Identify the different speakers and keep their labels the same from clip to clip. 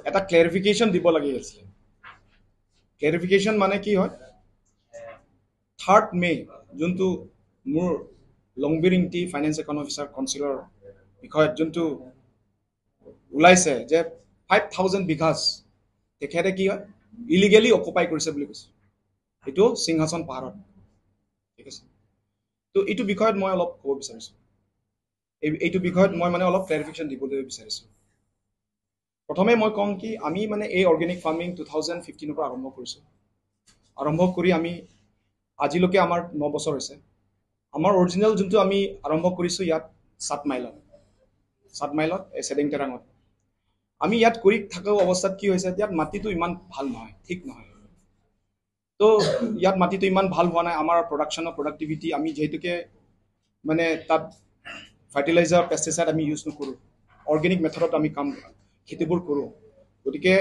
Speaker 1: এটা ক্লেৰিফিকেশ্যন দিব লাগি আছিলে। ক্লেৰিফিকেশ্যন মানে কি হয়, 3 মে' যোনটো মোৰ লংবিৰিংটি ফাইনেন্স একাউণ্ট অফিচাৰ কাউন্সিলৰ বিষয়ত যোনটো ওলাইছে যে 5000 বিঘাছ তেখেতে কি হয় ইলিগেলি অকুপাই কৰিছে বুলি কৈছে, এইটো সিংহাসন পাহাৰত। ঠিক আছে, তো এইটো বিষয়ত মই অলপ ক'ব বিচাৰিছোঁ, এইটো বিষয়ত মই মানে অলপ ক্লেৰিফিকেশ্যন দিবলৈ বিচাৰিছোঁ। প্ৰথমে মই কওঁ কি আমি মানে এই অৰ্গেনিক ফাৰ্মিং 2015 পৰা আৰম্ভ কৰিছোঁ। আৰম্ভ কৰি আমি আজিলৈকে আমাৰ 9 বছৰ হৈছে। আমাৰ অৰিজিনেল যোনটো আমি আৰম্ভ কৰিছোঁ ইয়াত 7 মাইলত এই চেদেং টেৰাঙত আমি ইয়াত কৰি থকা অৱস্থাত কি হৈছে, ইয়াত মাটিটো ইমান ভাল নহয়, ঠিক নহয়। তো ইয়াত মাটিটো ইমান ভাল হোৱা নাই, আমাৰ প্ৰডাকশ্যনৰ প্ৰডাক্টিভিটি আমি যিহেতুকে মানে তাত ফাৰ্টিলাইজাৰ পেষ্টিচাইড আমি ইউজ নকৰোঁ, অৰ্গেনিক মেথডত আমি কাম খেতিবোৰ কৰোঁ। গতিকে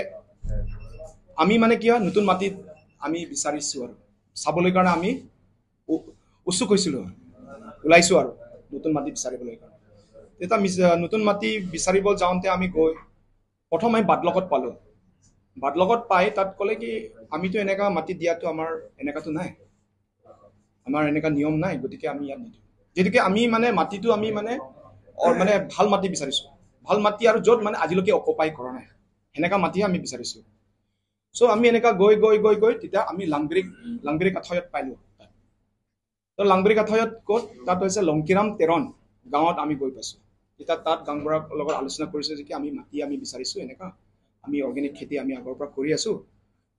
Speaker 1: আমি মানে কি হয়, নতুন মাটিত আমি বিচাৰিছোঁ আৰু চাবলৈ কাৰণে আমি উৎসুক হৈছিলোঁ, ওলাইছোঁ আৰু নতুন মাটি বিচাৰিবলৈ কাৰণে। তেতিয়া নতুন মাটি বিচাৰিব যাওঁতে আমি গৈ প্ৰথম আমি বাদলকত পালোঁ। বাদলকত পাই তাত ক'লে কি আমিতো এনেকুৱা মাটি দিয়াটো আমাৰ এনেকুৱাটো নাই, আমাৰ এনেকুৱা নিয়ম নাই, গতিকে আমি ইয়াত নিদিওঁ। যিহেতুকে আমি মানে মাটিটো আমি মানে মানে ভাল মাটি বিচাৰিছোঁ, ভাল মাটি আৰু য'ত মানে আজিলৈকে অকুপাই কৰা নাই সেনেকুৱা মাটিহে আমি বিচাৰিছোঁ। চ' আমি এনেকুৱা গৈ গৈ গৈ গৈ তেতিয়া আমি লাংবিৰি কাঠয়ত পালোঁ। তো লাংবিৰি কাঠয়ত ক'ত, তাত হৈছে লংকিৰাম তেৰণ গাঁৱত আমি গৈ পাইছোঁ। তেতিয়া তাত গাঁওবুঢ়াৰ লগত আলোচনা কৰিছোঁ যে কি আমি মাটি আমি বিচাৰিছোঁ, এনেকুৱা আমি অৰ্গেনিক খেতি আমি আগৰ পৰা কৰি আছোঁ,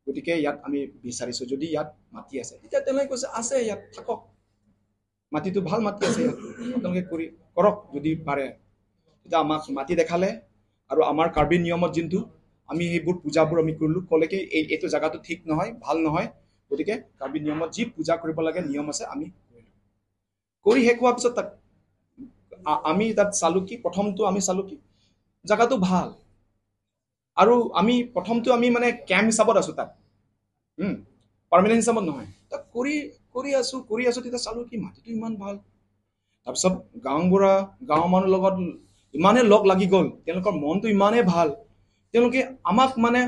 Speaker 1: গতিকে ইয়াত আমি বিচাৰিছোঁ যদি ইয়াত মাটি আছে। তেতিয়া তেওঁলোকে কৈছে আছে, ইয়াত থাকক, মাটিটো ভাল মাটি আছে, ইয়াত আপোনালোকে কৰি কৰক যদি পাৰে। তেতিয়া আমাক মাটি দেখালে আৰু আমাৰ কাৰ্বি নিয়মত যোনটো আমি সেইবোৰ পূজাবোৰ আমি কৰিলোঁ। ক'লে কি এইটো জেগাটো ঠিক নহয়, ভাল নহয়, গতিকে কাৰ্বি নিয়মত যি পূজা কৰিব লাগে নিয়ম আছে আমি কৰিলোঁ। কৰি শেষ হোৱাৰ পিছত তাত আমি তাত চালোঁ কি, প্ৰথমটো আমি চালোঁ কি জেগাটো ভাল, আৰু আমি প্ৰথমটো আমি মানে কেম্প হিচাপত আছোঁ তাত, পাৰ্মানেণ্ট হিচাপত নহয়। তাত কৰি কৰি আছোঁ কৰি আছোঁ তেতিয়া চালোঁ কি মাটিটো ইমান ভাল। তাৰপিছত গাঁওবুঢ়া গাঁৱৰ মানুহৰ লগত ইমানেই লগ লাগি গ'ল, তেওঁলোকৰ মনটো ইমানেই ভাল, তেওঁলোকে আমাক মানে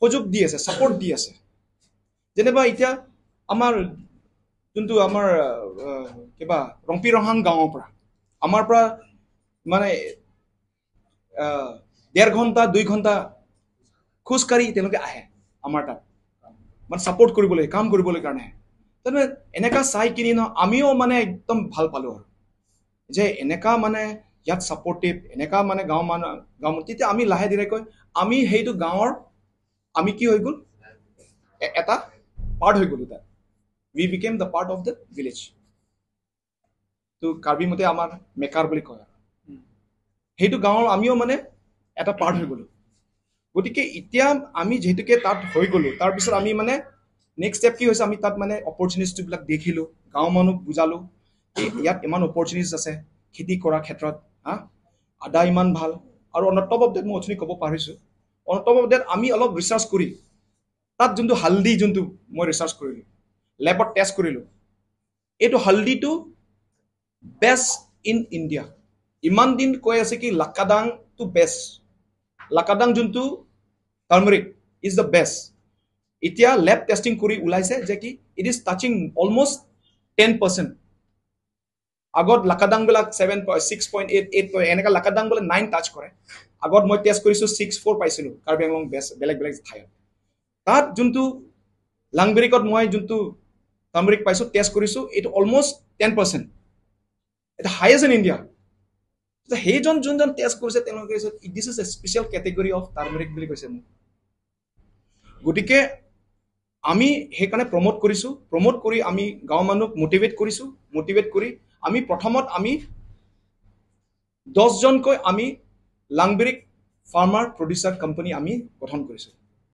Speaker 1: সুযোগ দি আছে, ছাপৰ্ট দি আছে। যেনিবা এতিয়া আমাৰ যোনটো আমাৰ কিবা ৰংপি ৰহাং গাঁৱৰ পৰা আমাৰ পৰা মানে 1.5 ঘণ্টা 2 ঘণ্টা খোজকাঢ়ি তেওঁলোকে আহে আমাৰ তাত, মানে ছাপৰ্ট কৰিবলৈ, কাম কৰিবলৈ কাৰণে। তাৰমানে এনেকুৱা চাই কিনি ন আমিও মানে একদম ভাল পালোঁ আৰু যে এনেকুৱা মানে ইয়াত ছাপৰ্টিভ, এনেকুৱা মানে গাঁৱৰ মানুহ গাঁও। তেতিয়া আমি লাহে ধীৰেকৈ আমি সেইটো গাঁৱৰ আমি কি হৈ গ'ল, এটা পাৰ্ট হৈ গ'লোঁ তাত। We became the part of the village. তো কাৰ্বি মতে আমাৰ মেকাৰ বুলি কয়, সেইটো গাঁৱৰ আমিও মানে এটা পাৰ্ট হৈ গ'লোঁ। গতিকে এতিয়া আমি যিহেতুকে তাত হৈ গ'লোঁ, তাৰপিছত আমি মানে নেক্সট ষ্টেপ কি হৈছে, আমি তাত মানে অপৰচুনিটিবিলাক দেখিলোঁ, গাঁৱৰ মানুহক বুজালোঁ ইয়াত ইমান অপৰচুনিটিছ আছে খেতি কৰাৰ ক্ষেত্ৰত, হা আদা ইমান ভাল। আৰু অন টপ অফ that মই অথনি ক'ব পাৰিছোঁ, অন টপ অফ that আমি অলপ ৰিচাৰ্চ কৰি তাত যোনটো হালধি যোনটো মই ৰিচাৰ্চ কৰিলোঁ, লেবত টেষ্ট কৰিলোঁ, এইটো হালধিটো বেষ্ট ইন ইণ্ডিয়া। ইমান দিন কৈ আছে কি লাকাডাংটো বেষ্ট, লাকাডাং যোনটো টাৰ্মেৰিক is the best. এতিয়া লেব টেষ্টিং কৰি ওলাইছে যে কি it is touching almost 10%। আগত লাকাডাংবিলাক 7, 6.8, 8 এনেকুৱা লাকাডাং বোলে 9 টাচ কৰে। আগত মই টেষ্ট কৰিছোঁ 6.4 পাইছিলোঁ কাৰ্বি আংলং বেষ্ট বেলেগ বেলেগ ঠাইত। তাত যোনটো লাংবেৰিকত মই যোনটো টাৰ্মেৰিক পাইছোঁ টেষ্ট কৰিছোঁ, এইটো অলমষ্ট 10%, এইটো হায়েষ্ট ইন ইণ্ডিয়া। সেইজন যোনজন টেষ্ট কৰিছে তেওঁলোকে কৈছে this is a special category of turmeric বুলি কৈছে মোক। গতিকে আমি সেইকাৰণে প্ৰমোট কৰিছোঁ, প্ৰমোট কৰি আমি গাঁৱৰ মানুহক মটিভেট কৰিছোঁ। মটিভেট কৰি আমি প্ৰথমত আমি 10জনকৈ আমি লাংবেৰিক ফাৰ্মাৰ প্ৰডিউচাৰ কোম্পানী আমি গঠন কৰিছোঁ।